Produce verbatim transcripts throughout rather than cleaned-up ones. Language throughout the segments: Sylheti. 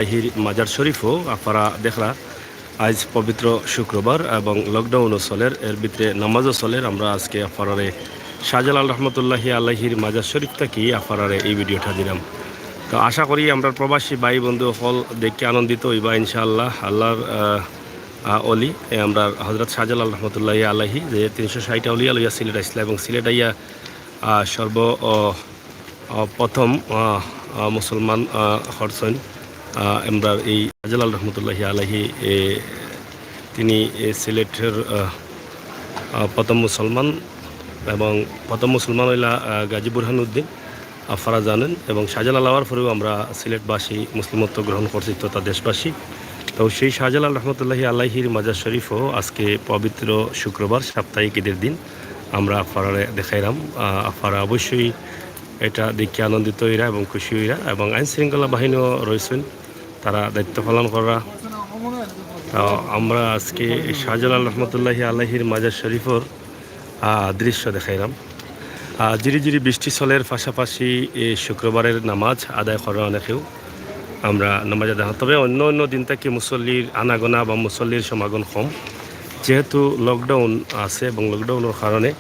আলাইহির মাজার শরীফও আপনারা দেখরা। আইজ পবিত্র শুক্রবার এবং লকডাউনও চলের, এর ভিতরে নামাজও চলের। আমরা আজকে আপনারারে শাহজালাল রহমতুল্লাহি আলাইহির মাজার শরীফ থাকি আপনারারে এই ভিডিওটা দিলাম। তো আশা করি আমরা প্রবাসী ভাই বন্ধু অকল দেখি আনন্দিত অইবা ইনশাআল্লাহ। আল্লাহর, আহ, আহ, অলি, এ, আমরা হযরত শাহজালাল রহমতুল্লাহি আলাইহি যে তিনশো ষাট আউলিয়া লইয়া সিলেট আইসলা এবং সিলেট আইয়া, আহ, সর্ব, আহ, আহ, প্রথম, আহ, আহ, মুসলমান, আহ, করছইন, আহ, আমরার এই শাহজালাল রহমতুল্লাহি আলাইহি, এ, তিনি, এ, সিলেটের, আহ, আহ, প্রথম মুসলমান এবং প্রথম মুসলমান অইলা, আহ, গাজী বুরহানুদ্দিন, আপনারা জানেন। এবং শাহজালাল আওয়ার পরেও আমরা সিলেটবাসী মুসলিমত্ব গ্রহণ করছি তথা দেশবাসী। তো সেই শাহজালাল রহমতুল্লাহি আলাইহির মাজার শরীফও আজকে পবিত্র শুক্রবার, সাপ্তাহিক ঈদের দিন আমরা আপনারারে দেখাইলাম। আহ, আপনারা অবশ্যই এটা দেখে আনন্দিত অইরা এবং খুশি অইরা, এবং আইন শৃঙ্খলা বাহিনীও রইছইন, তারা দায়িত্ব পালন কররা। তো আমরা আজকে এই শাহজালাল রহমতুল্লাহি আলাইহির মাজার শরীফর, আহ, দৃশ্য দেখাইলাম। আহ, ঝিরি ঝিরি বৃষ্টি চলের পাশাপাশি এই শুক্রবারের নামাজ আদায় কররা অনেকেও। আমরা নামাজ আদায়, তবে অন্য অন্য দিন থাকি মুসল্লির আনাগোনা বা মুসল্লির সমাগম কম, যেহেতু লকডাউন আছে এবং লকডাউনর কারণে,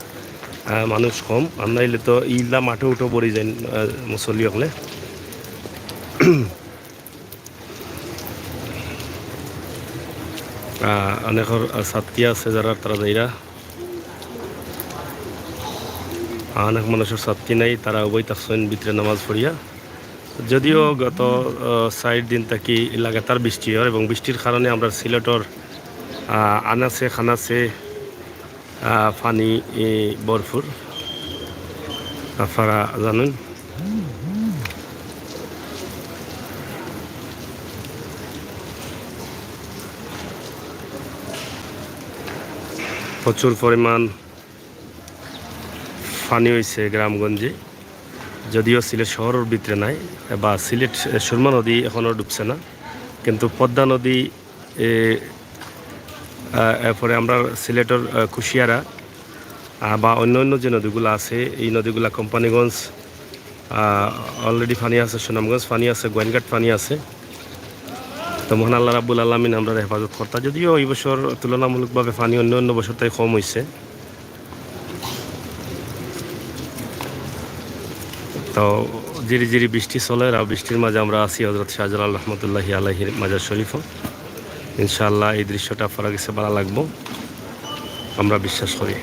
আহ, মানুষ কম। আর নাইলে তো ইলা মাঠো উঠো ভরি যাইন, আহ, মুসল্লি অকলে। আহ, অনেকর, আহ, ছাত্তি আছে যারা, তারা যাইরা। অনেক মানুষর ছাত্তি নাই, তারা উবাই থাকছইন ভিতরে নামাজ পড়িয়া। যদিও গত, আহ, চাইর দিন থাকি লাগাতার বৃষ্টি অর এবং বৃষ্টির কারণে আমরার সিলেটর, আহ, আনাচে কানাচে, আহ, পানি, এ, ভরপুর, আপনারা জানেন। প্রচুর পরিমাণ পানি অইছে গ্রামগঞ্জে, যদিও সিলেট শহরর ভিতরে নাই বা সিলেট, এ, সুরমা নদী এখনো ডুবছে না, কিন্তু পদ্মা নদী, এ, আহ, এরপরে আমরার সিলেটর, আহ, কুশিয়ারা, আহ, বা অন্য অন্য যে নদীগুলা আছে, এই নদীগুলা কোম্পানীগঞ্জ, আহ, already পানি আছে, সুনামগঞ্জ পানি আছে, গোয়াইনঘাট পানি আছে। তো মহান আল্লাহ রাব্বুল আলামিন আমরারে হেফাজত করতা। যদিও এই বছর তুলনামূলকভাবে পানি অন্য অন্য বছর তাই কম অইছে। তো ঝিরি ঝিরি বৃষ্টি চলের, আর বৃষ্টির মাঝে আমরা আছি হযরত শাহজালাল রহমতুল্লাহি আলাইহির মাজার শরীফও। ইনশাআল্লাহ এই দৃশ্যটা আপনারার গেছে ভালা লাগবো, আমরা বিশ্বাস করি।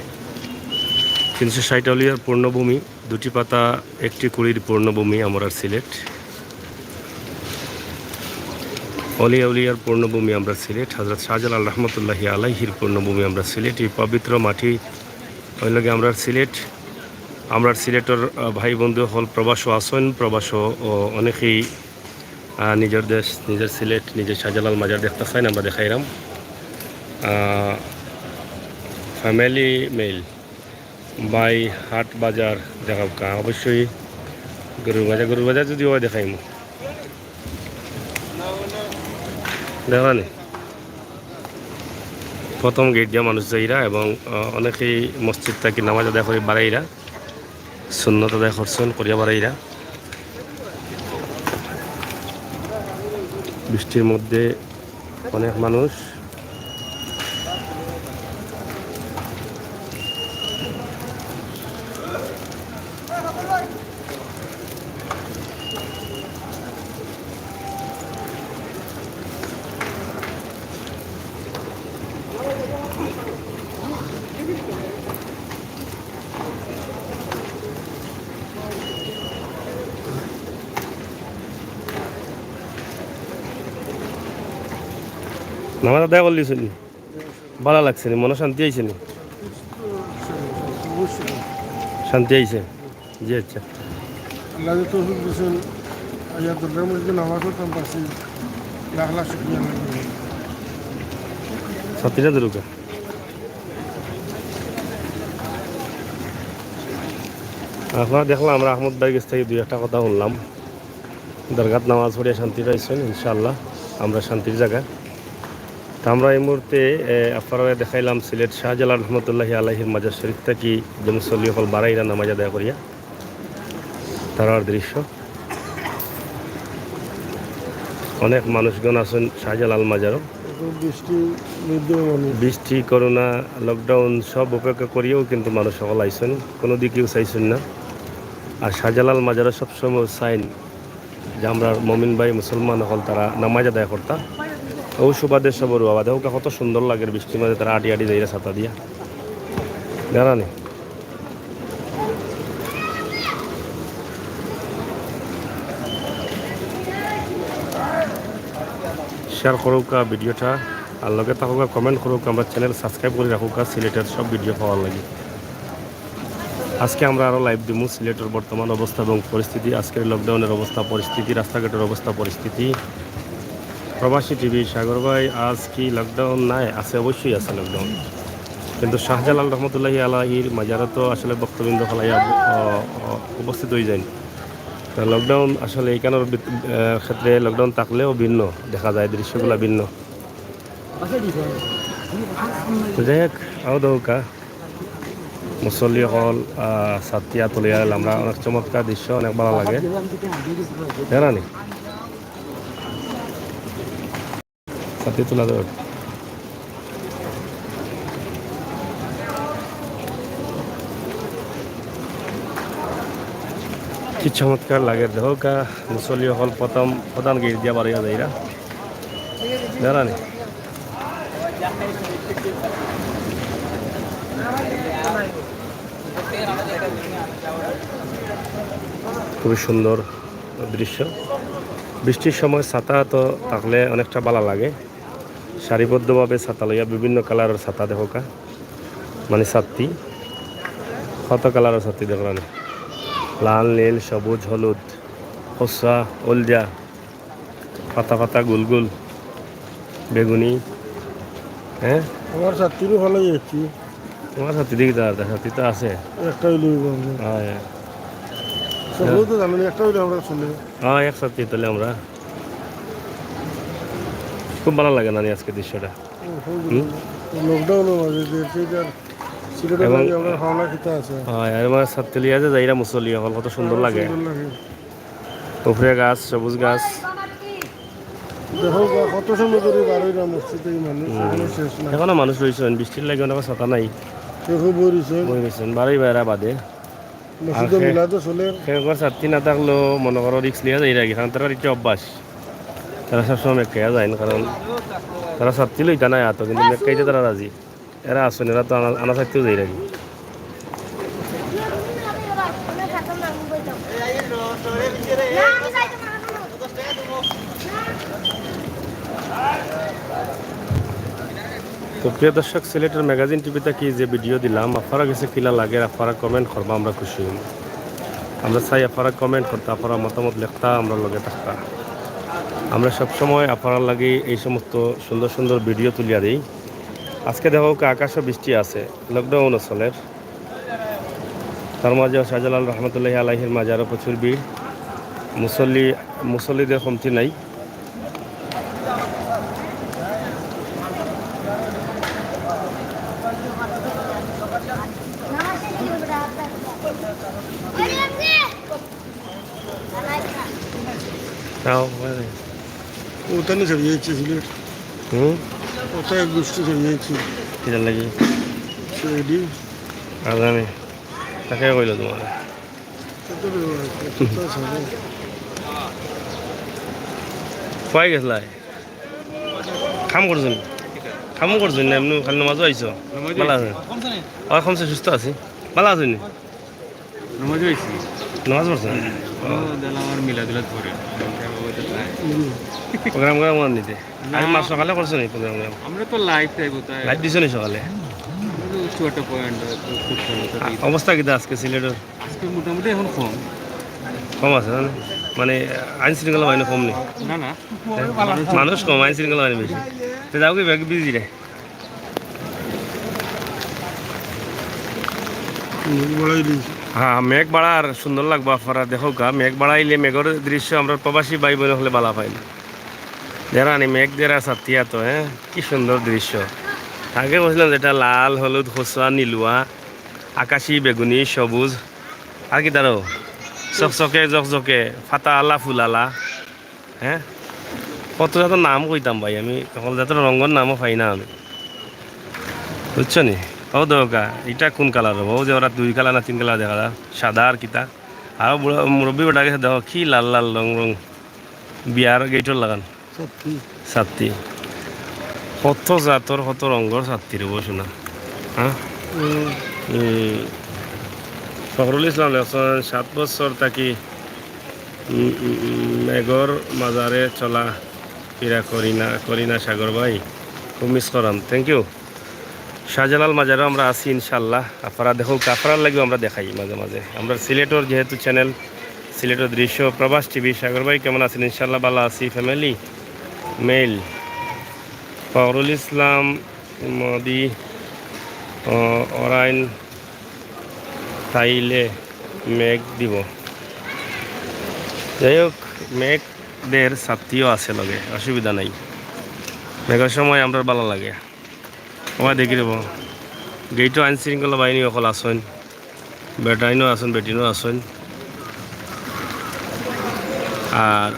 তিনশো ষাট আউলিয়ার পূর্ণভূমি, দুটি পাতা একটি কুঁড়ির পূর্ণভূমি আমরার সিলেট। অলি আউলিয়ার পূর্ণভূমি আমরার সিলেট, হযরত শাহজালাল রহমতুল্লাহি আলাইহির পূর্ণভূমি আমরার সিলেট। এই পবিত্র মাটি অইল গিয়া আমরার সিলেট। আমরার সিলেটর, আহ, ভাই বন্ধু অকল প্রবাসও আছইন, প্রবাসও অনেকেই, আহ, নিজর দেশ, নিজর সিলেট, নিজর শাহজালাল মাজার দেখতা চাইন, আমরা দেখাইরাম। আহ, family meal by হাট বাজার দেখাউক্কা, অবশ্যই গরুর বাজার, গরুর বাজার যদি অয় দেখাইমু। দেখরানি? প্রথম গেইট দিয়া মানুষ যাইরা এবং, আহ, অনেকেই মসজিদ থাকি নামাজ আদায় করি বারাইরা, সুন্নত আদায় করছইন, করিয়া বারাইরা। বৃষ্টির মধ্যে অনেক মানুষ। নামাজ আদায় করলিছইন নি? ভালা লাগছে নি? মনো শান্তি আইছে নি? শান্তি আইছে? জি, আচ্ছা। আল্লাহ যে তৌফিক দিছইন, আইয়া দরগার মধ্যে নামাজ পড়তাম পারছি, লাখ লাখ শুকরিয়া আল্লাহ। ছাত্রীরা দরকার। আপনারা দেখলা, আমরা আহমদ ভাইর গেছ থাকি দুই একটা কথা হুনলাম। দরগাত নামাজ পড়িয়া শান্তি পাইছইন, ইনশাআল্লাহ আমরা শান্তির জাগা। তো আমরা এই মুহূর্তে, এ, আপনারারে দেখাইলাম সিলেট শাহজালাল রহমতুল্লাহি আলাইহির মাজার শরীফ থাকি যে মুসল্লি অকল বারাইরা নামাজ আদায় করিয়া তারার দৃশ্য। অনেক মানুষগণ আছইন শাহজালাল মাজারো। এখন বৃষ্টি, মধ্যে মানুষ। বৃষ্টি, করোনা, লকডাউন সব উপেক্ষা করিয়াও কিন্তু মানুষ সকল আইছইন, কোনো দিকেও চাইছইন না। আর শাহজালাল মাজারো সবসময় চাইন যে আমরার মমিন ভাই মুসলমান সকল তারা নামাজ আদায় করতা। ও সুবাদে সবর বাবা দেখো কত সুন্দর লাগে বৃষ্টির মাঝে তারা আটি আটি যাইরা ছাতা দিয়া। জানানি। শেয়ার করুকা ভিডিওটা, আর লগে থাকুকা, কমেন্ট করুকা, আমরার চ্যানেল সাবস্ক্রাইব করি রাখুকা সিলেটের সব ভিডিও পাওয়ার লাগি। আজকে আমরা আরো লাইভ দিমু সিলেটের বর্তমান অবস্থা এবং পরিস্থিতি, আজকের লকডাউনের অবস্থা পরিস্থিতি, রাস্তাঘাটের অবস্থা পরিস্থিতি। প্রবাসী টিভি, সাগর ভাই, আজ কি লকডাউন নাই? আছে, অবশ্যই আছে লকডাউন, কিন্তু শাহজালাল রহমতুল্লাহি আলাইহির মাজারো তো আসলে ভক্তবৃন্দ ফালাইয়া অ-, অ-, উপস্থিত হয়ে যায়। তো লকডাউন আসলে এখানোর ভিত-, আহ, ক্ষেত্রে লকডাউন থাকলেও ভিন্ন দেখা যায়, দৃশ্যগুলা ভিন্ন। তো যাই হোক, আও দৌকা মুসল্লি হল, আহ, সাতিয়া তুলিয়া আমরা অনেক চমৎকার দৃশ্য, অনেক ভালো লাগে। জানানি? ছাতি তোলা দরকার। কি চমৎকার লাগে, দেখো কা, মুসল্লি হল প্রথম প্রধান গেট দিয়া বাড়িয়া যাইরা। জানানি? খুবই সুন্দর দৃশ্য। বৃষ্টির সময় ছাতা তো থাকলে অনেকটা ভালো লাগে। সারিবদ্ধভাবে ছাতা লইয়া, বিভিন্ন কালারের ছাতা দেখো কা, মানে ছাতি, কত কালারের ছাতি দেখলাম, লাল, নীল, সবুজ, হলুদ, খসা, হলদিয়া, পাতা পাতা, গুল গুল, বেগুনি। হ্যাঁ, আমার ছাতিরও ভালো যাচ্ছি। তোমার ছাতি দেখি তো আর, ছাতি তো আছে। একটাই লইব আমরা। হ্যাঁ, হ্যাঁ। সবগুলো তো জানেন, একটাই লইব আমরা চলে। হ্যাঁ, এক ছাতি তাহলে আমরা। খুব ভালো লাগে নানি আজকে দৃশ্যটা। হুম? লকডাউনের মাঝে যে, যে যার সিলেটের এবং মাঝে আমরা হাওলা খেতে আছে। হ্যাঁ, আর আমার ছাতি লিয়া যে যাইরা মুসল্লি হল, কত সুন্দর লাগে। সুন্দর লাগে। উপরে গাছ, সবুজ গাছ। দেখো, কত সময় ধরে বারোই না মসজিদে এই মানুষ, হুম। এখনো শেষ না। এখনো মানুষ রইছইন, বৃষ্টির লাগি অনেক ছাতা নাই। কেউ বই রইছইন। বই রইছইন, বারোই বাইরা বাদে। মসজিদে আর খে-, মিলাদও চলে। খে-, ছাতি না থাকলেও মনে করো রিস্ক লিয়া যাইরা গি, কারণ তারার ইটা অভ্যাস। তারা সবসময় মেক্কাইয়া যাইন, কারণ তারা ছাতি লইতা নাই আতো, কিন্তু মেক্কাইতে তারা রাজি। এরা আছইন, এরা তো আনা, আনা ছাতিও যাইরা গি। তো প্রিয় দর্শক, সিলেটের ম্যাগাজিন টিভি থাকি যে ভিডিও দিলাম, আপনারা গেছে কিলা লাগে, আপনারা কমেন্ট করবা, আমরা খুশি হইমু। আমরা চাই আপনারা কমেন্ট করতা, আপনারা মতামত লেখতা, আমরার লগে থাকতা। আমরা সবসময় আপনারার লাগি এই সমস্ত সুন্দর সুন্দর ভিডিও তুলিয়া দেই। আজকে দেখো আকাশও বৃষ্টি আছে, লকডাউনও চলের। তার মাঝেও শাহজালাল রহমতুল্লাহি আলাইহির মাজারও প্রচুর ভিড়, মুসল্লি, মুসল্লিদের কমতি নাই। তাও মানে ওটা নিয়ে চলে যাচ্ছে সিলেট। হুম? ওটা এক গোষ্ঠী চলে যাচ্ছে। কিতার লাগি? সিআইডি। আর জানি। তাকে কইলো তোমার। কত রে ভাই, কত তা সারা। কই গেছলাই? কাম করছইন? কামও করছইন না, এমনি খালি নামাজও আইছো? নামাজও ভালো আইছি। আছেন? আর কমছে সুস্থ আছি। ভালো আছেন? নামাজ হইছে। নামাজ পড়ছেন? ও, দিলাম আর মিলাদুলাদ পড়ে। প্রোগ্রাম করা মন নিতে। না। আমি মাস সকালে করছেন এই প্রোগ্রাম? আমরা তো লাইভ তাই কোথায়? লাইভ দিছো নি সকালে? আমরা তো ছোট পয়েন্ট, খুব কম। অবস্থা কিতা আজকে সিলেটের? আজকে মোটামুটি এখন কম। কম আছে না? মানে আইন শৃঙ্খলা বাহিনী কম নি? না, না। মানুষ কম, আইন শৃঙ্খলা বাহিনী বেশি। তো যাও কি ব্যাগ বিজি রে? মেঘ বাড়াইলি। হ্যাঁ, মেঘ বাড়ার সুন্দর লাগবো আপনারা দেখো গা। মেঘ বাড়াইলে মেঘর দৃশ্য আমরা প্রবাসী ভাই বোন হলে বালা পাইল। দেরানি মেঘ দেরা সাতিয়া তো, হ্যাঁ, কি সুন্দর দৃশ্য। আগে বলছিলাম যেটা লাল, হলুদ, খসুয়া, নীলুয়া, আকাশি, বেগুনি, সবুজ, আর কি তারও চকচকে, ঝকঝকে, ফাতা আলা, ফুল আলা। হ্যাঁ, কত জাতর নাম কইতাম ভাই, আমি হকল জাতর রঙর নামও পাই না আমি, বুঝছো নি? ও দরকা, ইটা কুন কালার হবো? ও যে ওরা দুই কালার না তিন কালার দেখা যায়, সাদা আর কিতা। আর বুড়া মুরব্বি বেটা গেছে, দেখো কি লাল লাল রং রং, বিয়ার গেটর লাখান। সত্যি। ছাত্তি। কত জাতর, কত রঙর ছাত্তি রে বসো না। হ্যাঁ? হুম। হুম। ফখরুল ইসলাম লেখছেন, সাত বছর থাকি, উম, উম, উম, মেঘর মাজারে চলা ফিরা করি না, করি না সাগর ভাই, খুব মিস করাম। Thank you। শাহজালাল মাজারও আমরা আছি ইনশাআল্লাহ। আপনারা দেখো, আপনারার লাগিও আমরা দেখাই মাঝে মাঝে। আমরা সিলেটর যেহেতু চ্যানেল, সিলেটর দৃশ্য, প্রবাস টিভি, সাগর ভাই কেমন আছেন? ইনশাআল্লাহ ভালো আছি। ফ্যামিলি মেইল, ফখরুল ইসলাম, মদি, অ, অরাইন, তাইলে মেঘ দিব। যাই হোক, মেঘ দের ছাত্তিও আছে লগে, অসুবিধা নাই। মেঘর সময় আমরার ভালা লাগে। ওবা দেখি দেবো, গেইটো আইন শৃঙ্খলা বাহিনী অকল আছইন, বেটাইনও আছইন, বেটিনও আছইন। আর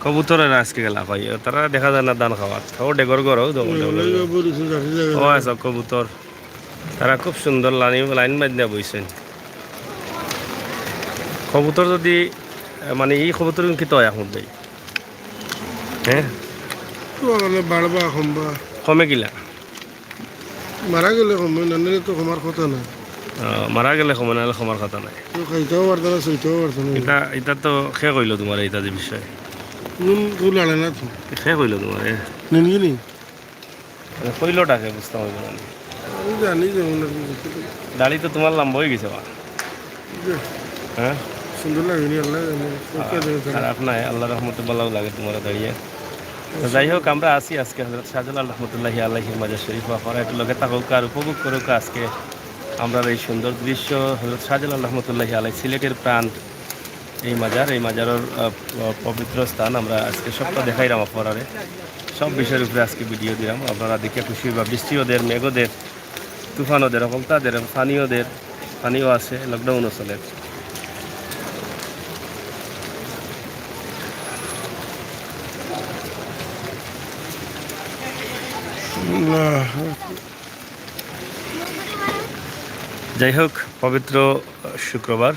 কবুতরের আজকে গেলা কই, তারা দেখা যায় না ধান খাওয়াত। ও ডেগর গরও দমন ডেগর। ও আছে কবুতর, তারা খুব সুন্দর লাইন, লাইন বাঁধিয়া বইছেন। কবুতর যদি, মানে, এই কবুতর কিতা অয় এখন ভাই? হ্যাঁ? তো মানে বাড়বা কমবা। কমে কিলা? মারা গেলে কমে, না নিলে তো কমার কথা না। ও, মারা গেলে কমে, না নিলে কমার কথা নাই। তো খাইতেও পারতো না, সইতেও পারতো না। এটা, এটা তো খে কইলো তোমার এটা যে বিষয়? নুন তো লাড়ে না তো। খে কইলো তোমার, এ? নিনগিনি? মানে কইলোটাকে বুঝতাম অইবো না নি। আমি জানি যেমন আর কি। দাড়ি তো তোমার লম্বা অই গেছে বা। যে হ্যাঁ? সুন্দর লাগে নি, আল্লাহ জানে। খারাপ নাই, আল্লাহর রহমতে ভালাউ লাগে তোমার দাঁড়িয়ে। তো যাই হোক, আমরা আছি আজকে হযরত শাহজালাল রহমতুল্লাহি আলাইহির মাজার শরীফ। আপনারা একটু লগে থাকুক আর উপভোগ করুক আজকে আমরার এই সুন্দর দৃশ্য। হযরত শাহজালাল রহমতুল্লাহি আলাই, সিলেটের প্রাণ এই মাজার, এই মাজারর, আহ, প-, পবিত্র স্থান। আমরা আজকে সবটা দেখাইরাম আপনারারে, সব বিষয়ের উপরে আজকে ভিডিও দিলাম। আপনারা দেখে খুশি অইবা। বৃষ্টিও দের, মেঘও দের, তুফানও দের, হকলতা দের, পানিও দের, পানিও আছে, লকডাউনও চলের। যাই হোক, পবিত্র শুক্রবার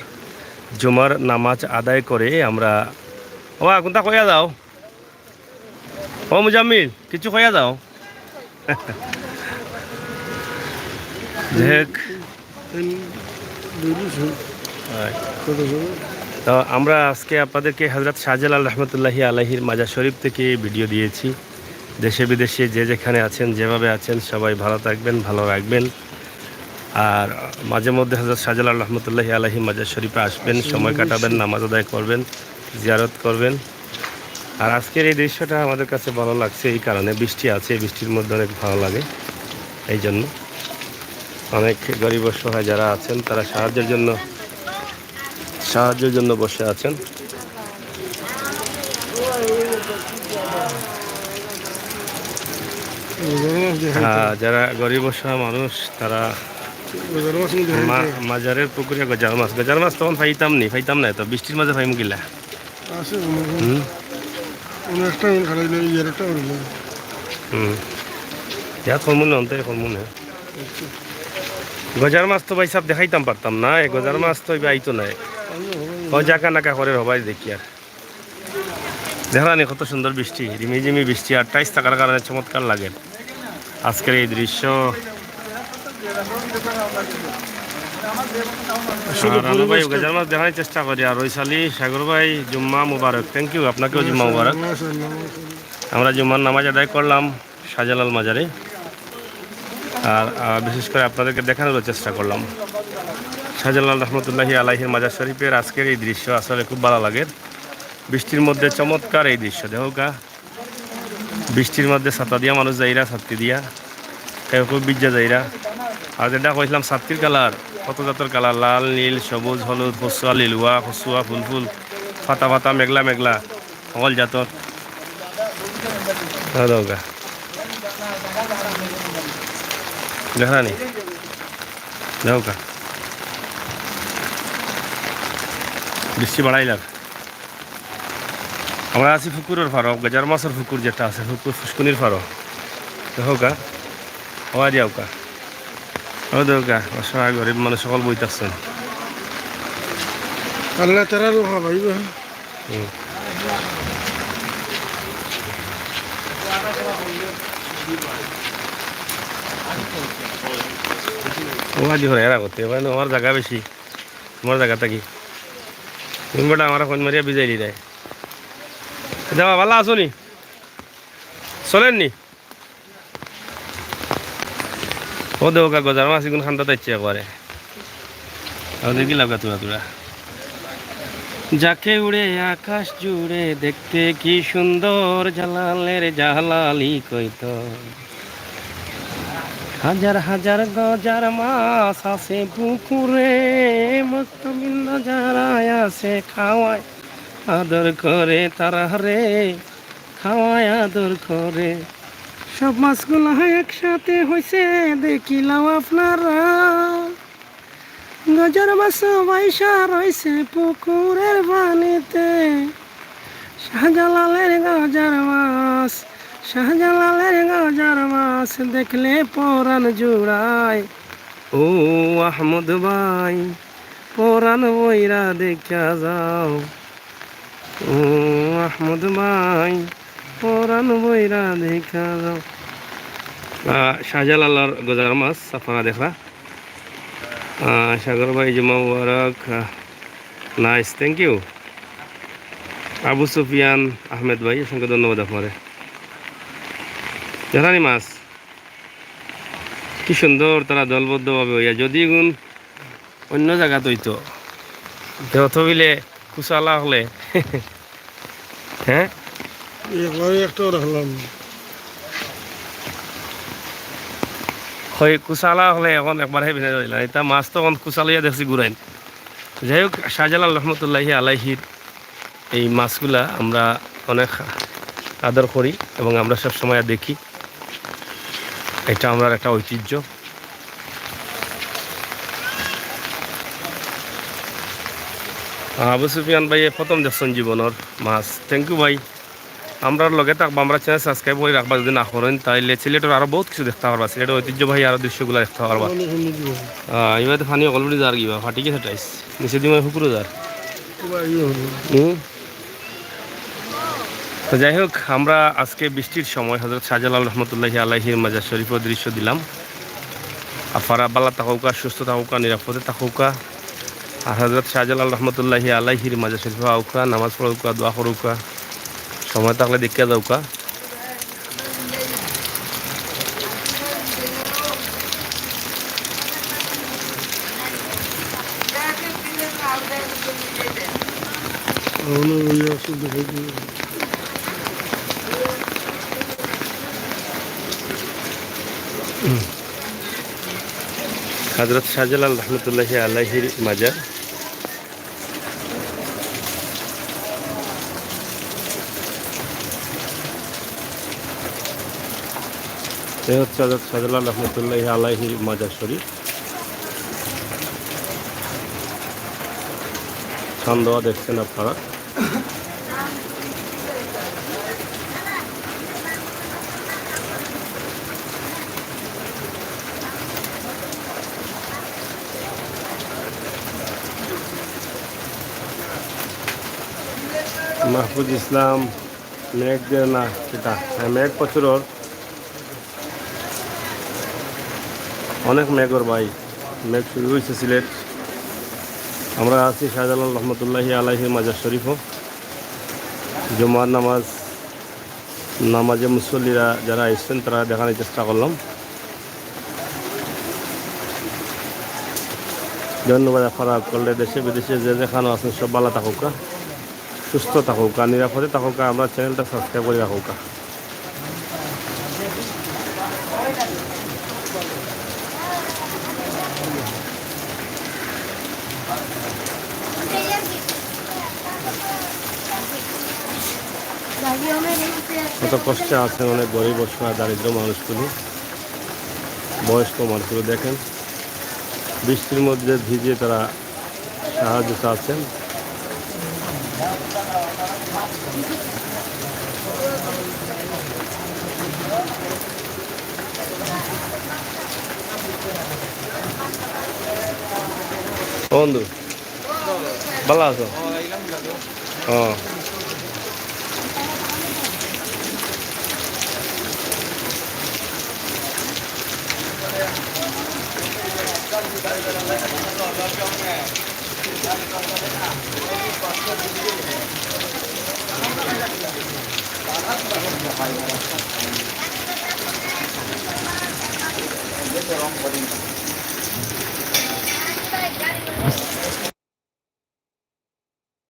জুমার নামাজ আদায় করে আমরা, ও, কোনটা কইয়া যাও? ও মুজাম্মিল, কিছু কইয়া যাও। যাই হোক। তো আমরা আজকে আপনাদেরকে হযরত শাহজালাল রহমতুল্লাহি আলাইহির মাজার শরীফ থেকে ভিডিও দিয়েছি। দেশে বিদেশে যে যেখানে আছেন, যেভাবে আছেন, সবাই ভালো থাকবেন, ভালো রাখবেন। আর মাঝে মধ্যে হযরত শাহজালাল রহমতুল্লাহি আলাইহি মাজার শরীফে আসবেন, সময় কাটাবেন, নামাজ আদায় করবেন, জিয়ারত করবেন। আর আজকের এই দৃশ্যটা আমাদের কাছে ভালো লাগছে এই কারণে, বৃষ্টি আছে, বৃষ্টির মধ্যে অনেক ভালো লাগে। এই জন্য অনেক গরিব অসহায় যারা আছেন, তারা সাহায্যের জন্য, সাহায্যের জন্য বসে আছেন। হ্যাঁ, যারা গরিব অসহায় মানুষ, তারা মা-, মাজারের পুকুরে গজার মাছ, গজার মাছ তখন পাইতাম নি, পাইতাম না, তো বৃষ্টির মাঝে পাইমু কিলা? আছে মনে হয়। হুম। কোনো একটা মিনিট খালি নেই, ইয়ার একটা মিনিট নেই। হুম। ইয়া কমু না, অন্তে কমু না। আচ্ছা। গজার মাছ তো ভাই সাহেব দেখাইতাম পারতাম না, এই গজার মাছ তো এবার আইতো না। আমি হবে না। ও জাকা নাকা করে হবাই দেখি আর। দেখলানি কত সুন্দর বৃষ্টি, রিমিঝিমি বৃষ্টি, আর টাইলস থাকার কারণে চমৎকার লাগে আজকের এই দৃশ্য। আসলে আর আমরা ভাই পরিবেশটা গজার মাছ দেখানোর চেষ্টা করি। আর রইস আলী, সাগর ভাই, জুম্মা মুবারক। Thank you, আপনাকেও জুম্মা মুবারক। মাশাআল্লাহ, মাশাআল্লাহ। আমরা জুম্মার নামাজ আদায় করলাম শাহজালাল মাজারে। আর, আহ, বিশেষ করে আপনাদেরকে দেখানোর চেষ্টা করলাম শাহজালাল রহমতুল্লাহি আলাইহির মাজার শরীফের আজকের এই দৃশ্য। আসলে খুব ভালো লাগে বৃষ্টির মধ্যে চমৎকার এই দৃশ্য। দেখো কা, বৃষ্টির মধ্যে ছাতা দিয়া মানুষ যাইরা, ছাত্তি দিয়া, কেউ কেউ ভিজা যাইরা। আর যেটা কইছিলাম, ছাত্তির কালার, কত জাতর কালার, লাল, নীল, সবুজ, হলুদ, কচুয়া, লিলুয়া, কচুয়া, ফুল ফুল, পাতা পাতা, মেঘলা মেঘলা, হকল জাতর। হ্যাঁ, দাও গা। দেখা নি? দাও গা। বৃষ্টি বাড়াইলার। আমরা আছি পুকুরর পারো, গজার মাছর পুকুর যেটা আছে, পুকুর ফুসকুনির পারো। দেখউক্কা, হওয়া দিয়াউক্কা, ও দেখউক্কা, অসহায় গরিব মানুষ হকল বই থাকছইন। আল্লাহ তাআলার খাওয়াইবা। হুম। ও আজি হরে এরা করতে, এবার আমার জাগা বেশি, তোমার জাগা থাকি। তুমি বেটা আমার ফোন মারিয়া বিজাইলি দেয়। দেওয়া ভালা আছো নি? চলেন নি? ও দেখউক্কা, গজার মাছ ইগুন খান্দাত আইছে একবারে। আর দেখি লাগা তুরা তুরা। যাকে উড়ে আকাশ জুড়ে দেখতে কি সুন্দর, জালালের জালালি কইতো। হাজার হাজার গজার মাছ আছে পুকুরে, ভক্তবৃন্দ যারা আছে খাওয়ায় আদর করে তারা রে, খাওয়ায় আদর করে। সব মাছগুলা একসাথে হইছে, দেখিলাও আপনারা। গজার মাছ বাইসা রইছে পুকুরের পানিতে। শাহজালালের গজার মাছ, শাহজালালের গজার মাছ, দেখলে পরান জুড়ায়। ও আহমদ ভাই, পরান বইরা দেখা যাও। ও আহমদ ভাই, পরান বইরা দেখা যাও। আহ, শাহজালালর গজার মাছ আপনারা দেখরা। আহ, সাগর ভাই, জুমা মুবারক। আহ, nice, thank you। আবু সুফিয়ান আহমেদ ভাই, অসংখ্য ধন্যবাদ আপনারে। জানানি মাছ কি সুন্দর, তারা দলবদ্ধভাবে হইয়া, যদি গুণ অন্য জাগাত হইতো, তে অত বিলে কুসালা হলে, হ্যাঁ? একবারে একটাও রাখলাম না। হয় কুসালা হলে এখন একবার হে বিনা দিলাম। এটা মাছ তো এখন কুসালিয়া দেখছি ঘুরাইন। যাই হোক, শাহজালাল রহমতুল্লাহি আলাইহির এই মাছগুলা আমরা অনেক আদর করি এবং আমরা সব সময় দেখি। এটা আমরার একটা ঐতিহ্য। আবু সুফিয়ান ভাই, এ প্রথম দেখছইন জীবনর মাছ। Thank you ভাই। আমরার লগে থাকবা, আমরার channel subscribe করি রাখবা। যদি না করইন, তাইলে সিলেটর আরো বহুত কিছু দেখতা পারবা, সিলেটর ঐতিহ্যবাহী আরো দৃশ্যগুলা দেখতা পারবা। আহ, এবার তো পানি already যার গিবা, ফাটি গেছে টাইস। নিচে দিমা পুকুরো যার। হুম। তো যাই হোক, আমরা আজকে বৃষ্টির সময় হযরত শাহজালাল রহমতুল্লাহি আলাইহির মাজার শরীফর দৃশ্য দিলাম। আপনারা ভালা থাকউক্কা, সুস্থ থাকউক্কা, নিরাপদে থাকউক্কা। আর হযরত শাহজালাল রহমতুল্লাহি আলাইহির মাজার শরীফো আউক্কা, নামাজ পড়উক্কা, দোয়া করউক্কা, সময় থাকলে দেখিয়া যাউক্কা। হযরত শাহজালাল রহমতুল্লাহি আলাইহির মাজার। এ হচ্ছে হযরত শাহজালাল রহমতুল্লাহি আলাইহির মাজার শরীফ। চান্দোয়া দেখছেন আপনারা। মাহফুজ ইসলাম, মেঘ দের না, কিতা? হ্যাঁ, মেঘ প্রচুর অর। অনেক মেঘ অর ভাই, মেঘ শুরু হইছে সিলেট। আমরা আছি শাহজালাল রহমতুল্লাহি আলাইহির মাজার শরীফো। জুমার নামাজ, নামাজে মুসল্লিরা যারা আইছেন, তারা দেখানোর চেষ্টা করলাম। ধন্যবাদ আপনারা করলে, দেশে বিদেশে যে যেখানো আছেন, সব ভালা থাকউক্কা, সুস্থ থাকউক্কা, নিরাপদে থাকউক্কা, আমরার channelটা subscribe করি রাখউক্কা। কত কষ্টে আছেন অনেক গরিব, অসহায়, দারিদ্র মানুষগুলি, বয়স্ক মানুষগুলো। দেখেন, বৃষ্টির মধ্যে ভিজে তারা সাহায্য চাচ্ছেন। ও বন্ধু, ভালা আছো? ও।